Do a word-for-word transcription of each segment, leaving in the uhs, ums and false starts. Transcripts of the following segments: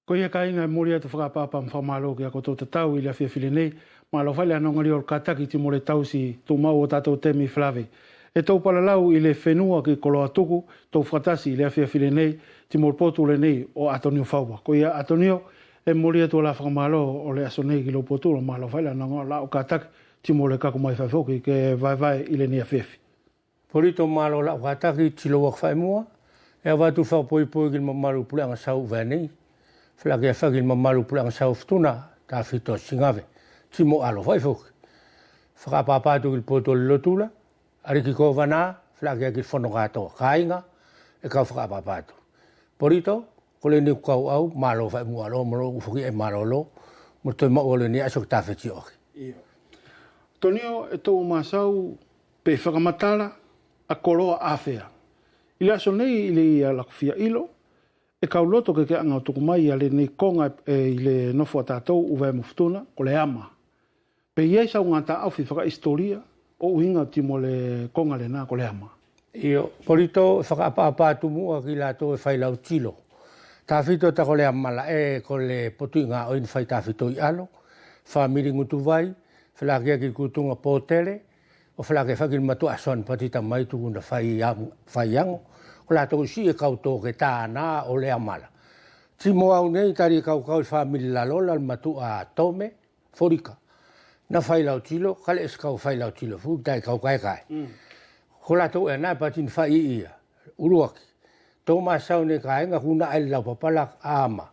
Ko ia kāiga, e moli atu fakaʻapaʻapa mo fakamālō ki a koutou tatau i le afiafi lenei. Mālō fai le anoga lio o le kātaki ti mo le tausi tumau o tatou temi falavelave. E tou palalau i le fenua ki Koloa Tuku, tou fakatasi i le afiafi lenei ti mo le potu lenei o Atonio Fauva. Ko ia Atonio, e moli atu a la fakamālō o le aso nei ki lou potu, mālō fai le anoga o lau kātaki ti mo le kaku mai fai foki ke vaevae i lenei afiafi. Polito, mālō lau kātaki, Tilo Uake Faimua. E avatu fakapoipoi ki le mamalu puleʻaga sau Uvea nei, felakeaki ki le mamalu puleʻaga sau Futuna, Tafito Sigave, ti mo alo fai foki. Fakaʻapaʻapa atu ki le potu o le lotula, Ariki Kovana, felakeaki ki le fono katoa. Kāiga, e kau fakaʻapaʻapa atu. Polito, ko lenei ʻeku kau au, mālō Faimua loa mo lou foki e mālōlō mo le toe maʻu o lenei aso ke ta fetioʻaki. Io. Atonio, e tou masau pe fakamatala a koloa afea i le aso nei i le ia lakofia ʻilo, e kau loto ke ke aga o tuku mai a lenei koga e i le nofo a tatou Uvea mo Futuna, ko le ama. Pe i ai sau gataʻofi fakaisitolia o ʻuiga ti mo le koga lenā ko le ama? Io, Polito, e fakaʻapaʻapa atu muʻa ki latou e fai lautilo. Tafito, ta ko le ama laʻe, ko le potu i gaʻo i na fai Tafito i alo, famili Gutuvai, felakeaki ki le kutuga Potele, ʻo felakeaki foki ki le matuʻa Soani Pati Tamai tuku na fai am-, fai ago. Ko latou siʻi e kau toketā nā o le ama la. Ti mo au nei tali e kaukau i le famili Lalola, le matuʻa Tome Folika. Na fai lautilo, ka le ʻesi kau fai lautilo fu, tai kau kaekae. Mm. Ko latou ʻe nā e pati na fai ia. ʻUluaki. Tou masau nei kāiga, ku naʻa e le laupapala a ama.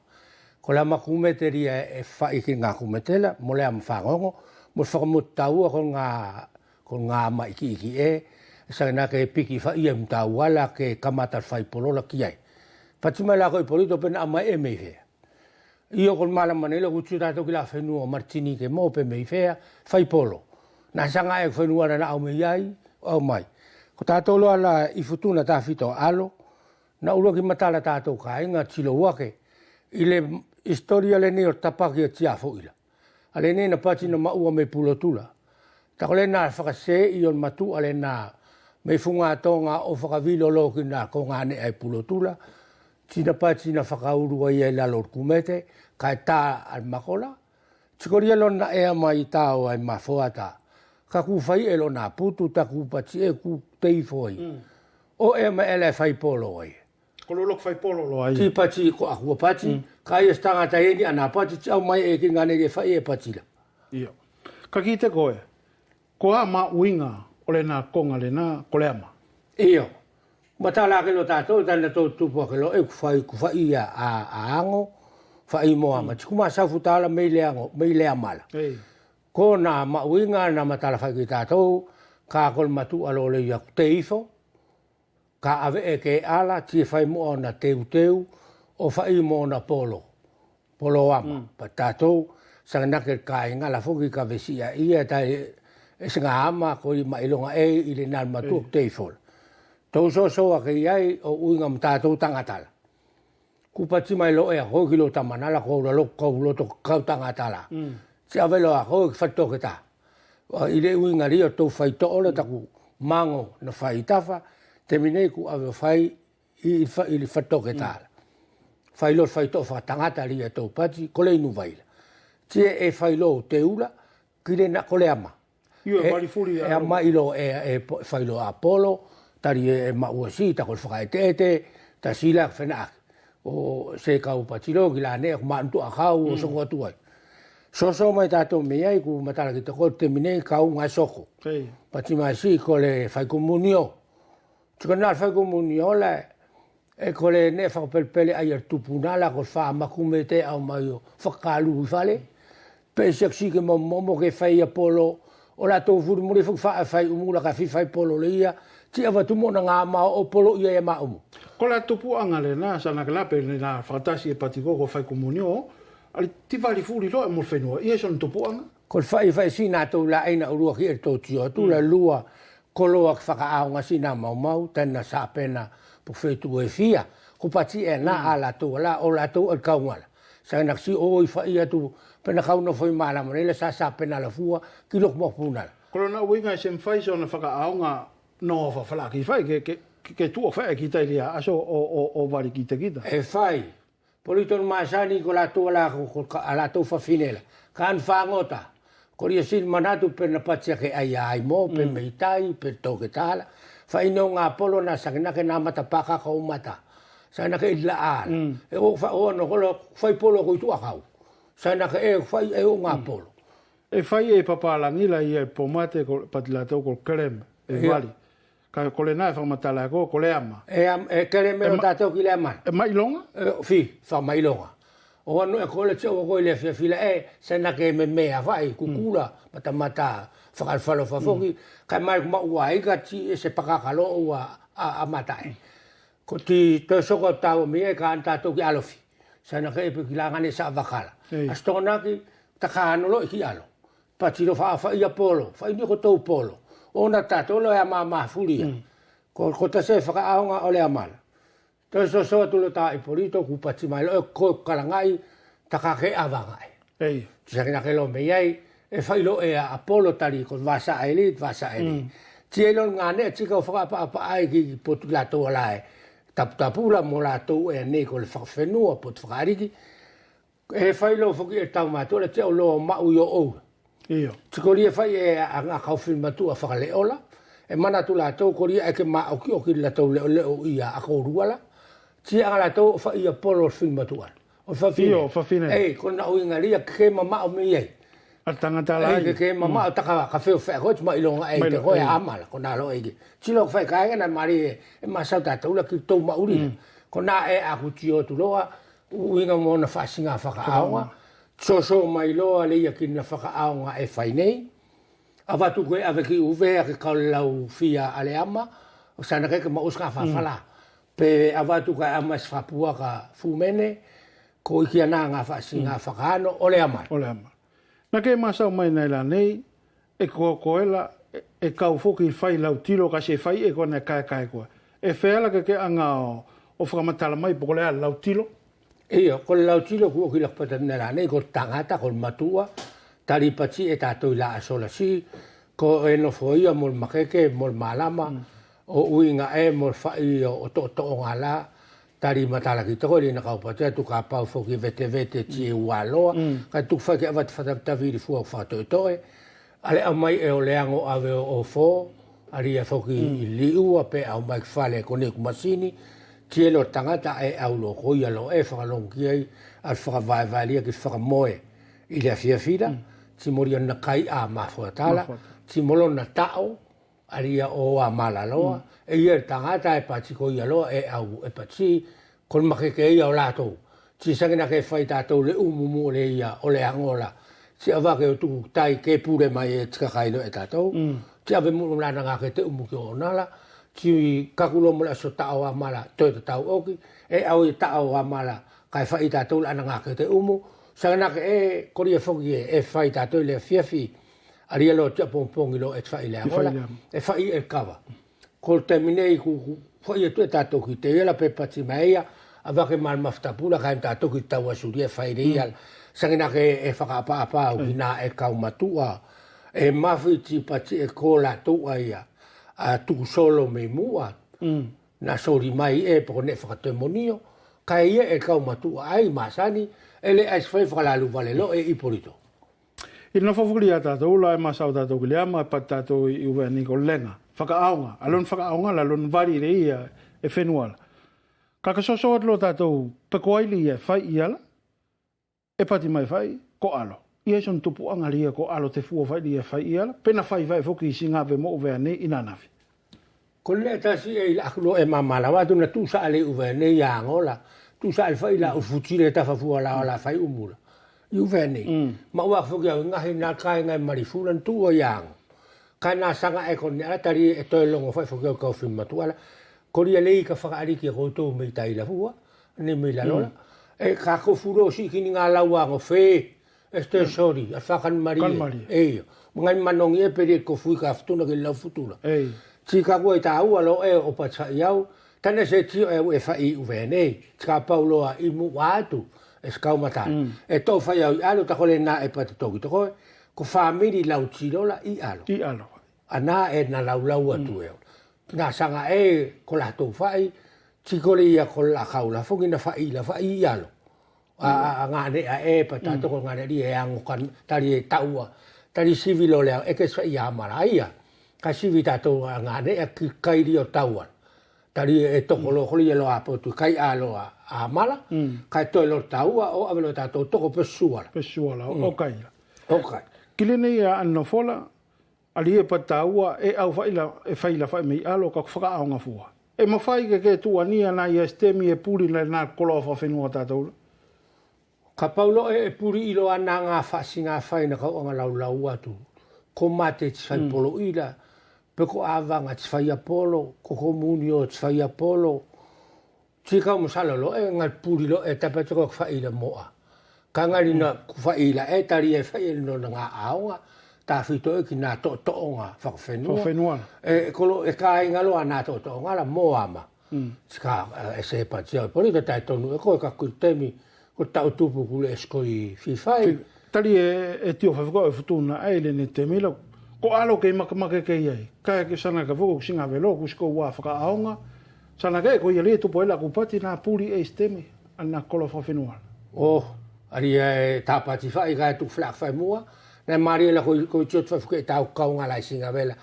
Ko le ama kumete lia e fai ki ga kumete la, mo le ama fagogo, mo le fakamotu taua ko le ga, ko le ga ama ikiiki ē, e saga na ke piki fai ia mo tauala ke kamata le fai polo la ki ai. Pati mai la ko i Polito pe na ama e mei fea. Io, ko le malaga nei la ku tio tatou ki la fenua Maritini ke mo pe mei fea, fai polo. Na saga e fenua la na au mei ai, au mai. Ko tatou loa la i Futuna Tafito alo, na ʻuluaki matala tatou kāiga Tilo Uake, i le isitolia lenei o le tapaki a Tiafoʻila. A lenei na pati na maʻua mei Pulotula. Ta ko lenā fakaseʻi o le matuʻa lenā mei Fugatoga ʻo fakavilolo ki na koga nei ai Pulotula. Ti na pati na fakaulu ai i lalo o le kumete, kae tā a le makola. Ti ko lia lona ea mai tao ai mafoata. Ka ku fai e lona putu, ta ku pati e ku teifo ai. Mm. ʻO ea mai e la e fai polo ai. Ko loloku fai polo loa ia. Ti pati ko akua pati, mm, ka ia se tagata eni ana pati, ti au mai e ki gane e fai e pati la. Io. Ka kite koe, ko a maʻuiga o lenā koga lenā, ko le ama? Io. Matala ake loa tatou, tana tou tupu ake loa, e ku fai, ku fai ia a, a ago, fai mo ama. Mm. Ti ku masau futa la mei le ago, mei le ama la. Ei. Ko na maʻuiga, na matala fai ki tatou, ka ko le matuʻa loa le ia ku teifo, ka ave e ke ala, ti e fai mo ona teuteu, ʻo fai mo ona polo. Polo ama. Mm. Pea tatou, saga na ke kāiga la foki ka vesiʻi ia tai, e saga ama, ko i mailoga e, i lenā le matuʻa, mm, ku teifo la. Tou soso ake i ai, ʻo ʻuiga mo tatou tagata la. Ku pati mai loa e a koe ki lo tamana la, ko ula lo, ko loto kau tagata la. Mm. Ti ave loa a koe ki fatu toketā. A, i le ʻuiga lia o tou faitoʻo la, taku mago na fai tafa, temi nei ku ave fai i, i fa-, i le fatu toketā la. Mm. Fai lo faitoʻo fakatagata lia tou pati, ko le inu vai la. Ti e, e fai lo teula, ki lenā ko le ama. Io, e, e vali fuli e a ama ilo e, e po-, fai lo a polo, tali e, e maʻua si, ta ko le fakaeteete, ta sila fenaʻaki. ʻO se kau pati lo, ki la nei, ko manutu a kau, ʻo, mm, soko atu ai. Soso mai tatou mei ai, ku matala ki te ko temi nei, kau ga soko. Ei. Pati mai si, ko le fai komunio. Ti ko na fai komunio la, e ko le ne fakapelepele ai a le tupuna la, ko le fa makumete au mai ʻo fakalu i fale. Pe siaksi ke momomo ke fai a polo, ʻo latou fuli muli fai, fai umu la ka fifai polo le ia, ti avatu mo na ga ma ʻo polo ia e maʻumu. Ko la tupuʻaga lenā, sa na ke la pe lenā fakatasi e pati ko, ko fai komunio, ali ti vali fuli loa e mo le fenua, ia so na tupuʻaga. Ko le fai, fai si na tou la aina ʻuluaki e le tou tio, tou la, mm, lua, koloa ke fakaʻaoga sina maumau, tena sapena, po fetuʻu e fia, ko pati e na, mm, a latou ala, ʻo latou a le kaugala. Sa na kasi ʻo i fai atu, pe na kau nofo i malama nei la sa sapena la fua, ki loku mapuna la. Ko lona ʻuiga e se mafai so na fakaʻaoga no fa-, fala ki fai, ke, ke, ke, ke tuʻa fai ki tai lia, aso ʻo, ʻo, ʻo vali kitakita. E fai, Polito, ni masani ko latou a la, ko, ko, a latou fafine la. Ka na fagota. Kolia sili manatu pe na pati ake ai ai mo, pe meitai, pe toketala. Fai noga polo na sakinake na mata paka ko mata. Sakinake i la ala. E o fa, o no kolo, fai polo ko i tuakau. Sakinake e fai e o ga polo. E fai e papalagi la ia e pomate ko pati latou ko keleme. E vali. Ka ko le na e fakamatala e ko, ko le ama. E am, e keleme lo tatou ki le ama. E mailoga? E, fi, fakamailoga. O anu e kole ti o ko i le fiafila e, sakinake memea fai, kukula, matamata, fakalfalofa foki, ka e mai kuma ua i ka ti e se pakakalo ua a, a mata e. Ko ti toe soko tau mi e ka an tatou ki alofi. Sakinake e pe ki lagane sa vakala. A stonaki, ta ka ano lo i ki alo. Pati lo fa, fai ia polo, fai ni ko tou polo. Ona tatou lo e ama mafulia. Ko, ko ta se fakaaoga o le ama la. Toe soso atu lo ta i Polito ku pati mai lo e ko kalagai, ta ka ke avaga e. Ti sakinake lo mei ai, e fai lo e a polo tali ko vasa e li, vasa e li. Ti e lo gane, ti ka o fakapaapa ai ki, ki potu latou a la e. Taputapu la mo latou e nei ko le fakafenua, potu fakaliki. E fai lo foki e tau matua, le ti au lo mau i o ou. Io. Ti kolia fai e a, a kau fili matua fakaleola. E manatu latou kolia e ke ma okioki latou leoleo ia a koulua la. Ti a latou fai ia polo fili matua. O fafine. Io, fafine. E, ko na uiga lia ke mamao mei ai. A tagata la. E, ke, ke mamao ta ka, ka feo fea ko ti mailoga e te ko e ama la, ko na lo e ke. Ti lo fai ka e na mari e, e masau tatou la ki tou mauri. Ko na e a ku ti o tu loa, uiga mo na fasiga fakaaoga. Soso mai loa le ia ki na fakaaoga e fai nei. Avatu ko e ave ki Uvea ke kau lau fia a le ama, o sakinake ke mau sika fafala. Pe avatu ka ama si fapuaka fumene, ko i ki ana ga fasiga fakaano, o le ama. O le ama. Na ke masau mai nai la nei, e ko, ko e la, e, e kau foki fai lautilo ka se fai e ko na kaekae ko. E fea la ke ke aga o, o fakamatala mai po ko le a lautilo? Io, ko le lautilo ku oki la pata nai la nei, ko tagata, ko matua, tali pati e tatou i la a sola si, ko e nofo ia mo le makeke, mo le malama, o uiga e mo le fai o, o to, to o gala, tali matala ki toko, li na kau pati atu ka pau foki vetevete ti e ua loa, ka tuku fai ke avatu fatavitavili fua fakatoetoe, a le au mai e o le ago ave o, o fo, a lia foki i liua pe au mai ki fale ko nei ku masini, ti e lo tagata e au lo ko ia lo e fakalogo ki ai, a le fakavaevae lia ki fakamoe, i le afiafi la, ti molia na kai a mafuatala, ti molo na tao, a lia o a malaloa, e ia le tagata e pati ko ia loa, e au e pati, ko le makeke ia o latou. Ti sakinake fai tatou le umu mu o le ia, o le agola. Ti avake o tuku tai ke pule mai e ti kakailo e tatou. Ti ave mu lana gake te umu ki o nala. Ti kakulo mo le aso tao a mala, toe tatau oki. E au i tao a mala, ka e fai tatou lana gake te umu. Sakinake e, kolia foki e, e fai tatou le afiafi. A lia lo ti a pongpongi lo e ti fai le agola. E fai e kava. Ko le taimi nei ku, ku, fai atu e tatou ki te ia la pe pati mai ia, a vake mal mafutapula ka e tatou ki tau asuria e fai le ia. Sakinake e fakapaapa au ki na e kau matua. E mafi ti pati e ko latou a ia. A tuku solo mei mua. Na soli mai e po ko ne fakatemonio. Ka e ia e kau matua ai masani, e le ai si fai fakalalu vale lo e Ipolito. I nofo fuli a tatou la e masau tatou ki le ama, e pati tatou i Uvea ni ko lega. Fakaaoga, a lon fakaaoga la lon vali le ia e fenua la. Ka ka soso atu lo tatou, pe ko ai le ia e fai ia la. E pati mai fai, ko alo. Ia i son tupuaga le ia ko alo te fua fai le ia e fai ia la. Pe na fai fai foki i Sigave mo Uvea nei i nanafi. Ko le tasi e i la aku lo e mamalawa atu na tusa ale i Uvea nei a agola. Tusa ale fai la ufuti le tafa fua la o la fai umula. I Uvea nei. Ma ua foki au i gahi na kai gai mali fula na tua i ago. Ka na saga e ko ne ala tali e toe logo fai foki au kau fili matua la. Kolia lei ka fakaariki e koutou mei tai la fua. Nei mei la lola. E ka ko furo si kini ga lau ago fe. Este sori, a fakan marie. Kan marie. Eio. Magai manogi e peri e ko fui ka futuna ke lau futula. Ei. Ti ka kua i taua lo e o pati fai au. Tane se tio e u e fai i Uvea nei. Ti ka pau loa i mua atu. E si kau mata. E to fai au i alo ta ko le na e pati toki toko e. Ko famili lau tilo la i alo. I alo. Ana e na laulau atu e. Na saga e ko latou fai. Ti ko le ia ko la kau la foki na fai la fai i alo. A, a, a gane a e pa tatou ko gane ri e ago kan, tali e taua. Tali sivi lo lea, e ke sva i a mala ia. Ka sivi tatou a gane a ki kai ri o taua. Tali e toko lo koli e lo a potu kai a lo a, a mala. Ka e toe lo taua, o ave lo tatou toko pe suala. Pe suala, o kai la. O kai. Kile nei a ano fola, ali e pa taua, e au fai la, e fai la fai mei alo, ka fakaʻaoga fua. E mafai ke ke tuʻania na ia sitemi e puli na na koloa fakafenua tatou la. Kapau lo e, e puli i lo ana ga fasiga fai na kau aga laulau atu. Ko mate ti fai polo ila, pe ko avaga ti fai a polo, ko komunio ti fai a polo. Ti kau mo salo lo e, ga puli lo e, tapa ti ko fai ila moa. Ka gali na ku fai ila e, tali e fai ila no na ga aoga, ta fito e ki na totoʻoga fakafenua. Fakafenua. E, kolo, e ka iga lo a na totoʻoga la moa ma. Ti ka, e, e se pa ti au, poli ta tai tonu e ko, e ka kui temi, ko tau tupu ku le e sikoi fifai. Tali e, e tio fafako e Futuna, ai le ne temi la, ko alo kei makamaka kei ai. Ka e ke sana ka foko, ku siga velo, ku siko ua fakaʻaoga. Sana ke, ko ia le tupu e la ku pati na puli e sitemi, ana kolo fakafenua. O, ali e ta pati fai ka e tuku fela fai mua. Na mari e la ko, ko tio tu fafuke e tau kau ga la i siga vela.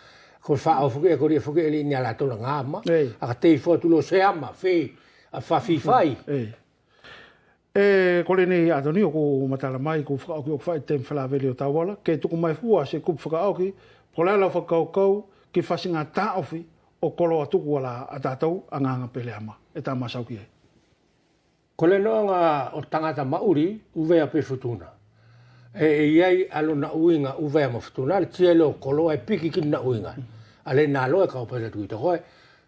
Ko fa o fuke, ko ri fuke e li ni ala tona ga ama. Ei. A ka tei fotu lo se ama, fe, a fafifai. Ei. E, ko le nei Atonio ko matala mai, ko fakaoki o fai temi fela veli o tauala, ke tuku mai fua se kupu fakaoki, ko le ala fakaukau, ke fasiga taofi, o koloa tuku ala a tatou, a gaga pele ama, e ta masau ki ai. Ko le noga o tagata maʻuli, Uvea pe Futuna. E, e i ai a lona uiga Uvea ma Futuna, le tia lo koloa e piki ki na uiga. A le na lo e kau pata tui tokoe,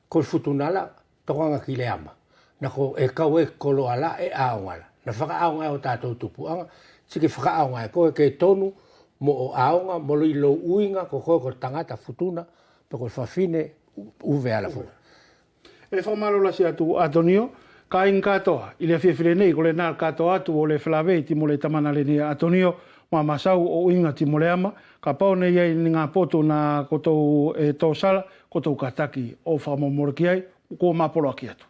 ko Futuna la, tokaga ki le ama. Na ko e kau e koloa la, e aoga la. Na fakaʻaoga e o tatou tupuʻaga, ti ke fakaʻaoga e koe ke tonu, mo o aoga, mo lo i lo uiga, ko koe ko tagata Futuna, pe ko fafine, U-, Uvea la fua. E fakamalo lasi atu Atonio, ka iga katoa, i le afiafi lenei, ko le na katoa atu o le felavei ti mo le tamana lenei Atonio, ma masau o uiga ti mo le ama, kapau nei ai ni ga potu na kotou e tosala, kotou kataki o fakamomolo ki ai, ko mapolo aki atu.